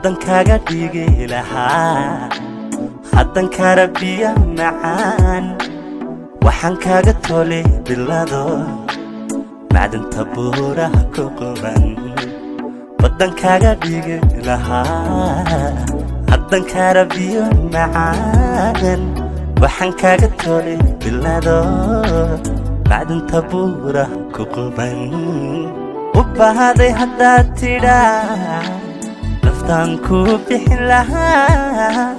Haddan kaaga dhigi lahaa, haddan karabiya macaan, waxaan kaaga toli bilado macdanta buuraha ku quban. Baddan kaaga dhigi lahaa, haddan karabiyo macaan, waxaan kaaga toli bilado macdanta buuraha ku quban. U baahday haddaad tidhaa, naftaan kuu bixin lahaa.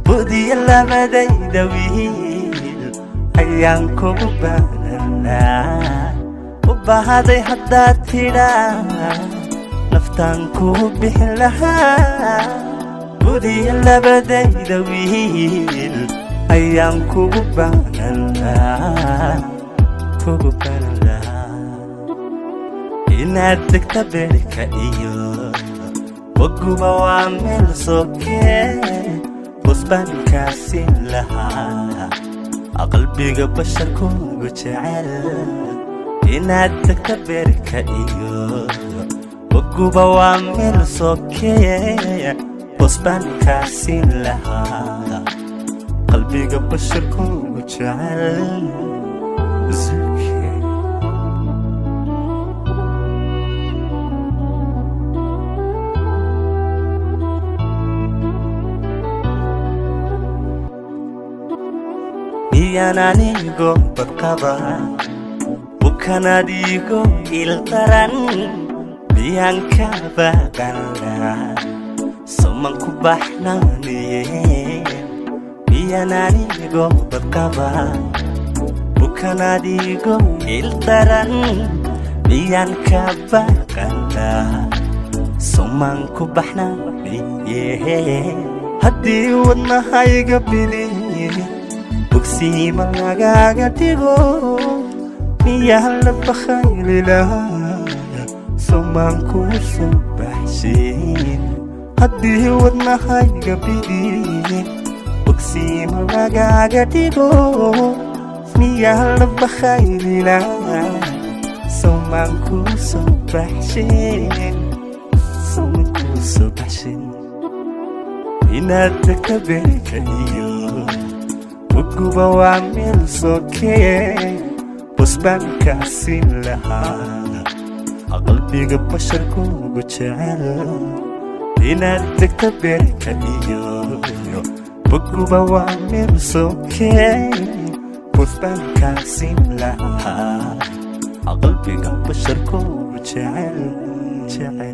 Budiya labadayda wiil ayaan kugu baananaa. U baahday haddaad tidhaa, naftaan kuu bixin lahaa. Budiya labadayda wiil ayaan kugu baananaa, kugu baanan lahaa. Inaad degta beerka iyo boguba waa meel sokee, bosbaan kaasin lahaa qalbiga basharkuugu jecel. Inaad degta beerka iyo boguba waa meel sokee, bosbaan kaasin lahaa qalbiga basharkuugu jecel. Zuke. Miyaan anigo badqaba, bukan adigo ildaran? Miyaan ka baqanlaa, soman ku baxnaaniye? Miyaan anigo badqaba, bukan adigo ildaran? Miyaan ka baqanlaa, soman ku baxnaaniye? Haddii wadnahayga bili bogsiima lagaaga dhigo, miyaa la bakhaylilaa, somaan kuu soo baxshin? Haddii wadnahayga bidi bogsiima lagaaga dhigo, miyaa la bakhaylilaa, somaan kuu soo baxshin, somaan kuu soo baxshin? Inaad tagta beerka iyo boguba waa meel sokee, bosbaan kaasin lahaa qalbiga basharkuugu jecel. Inaad degta beerka iyo boguba waa meel sokee, bosbaan kaasin lahaa qalbiga basharkuugu jecel, jecel.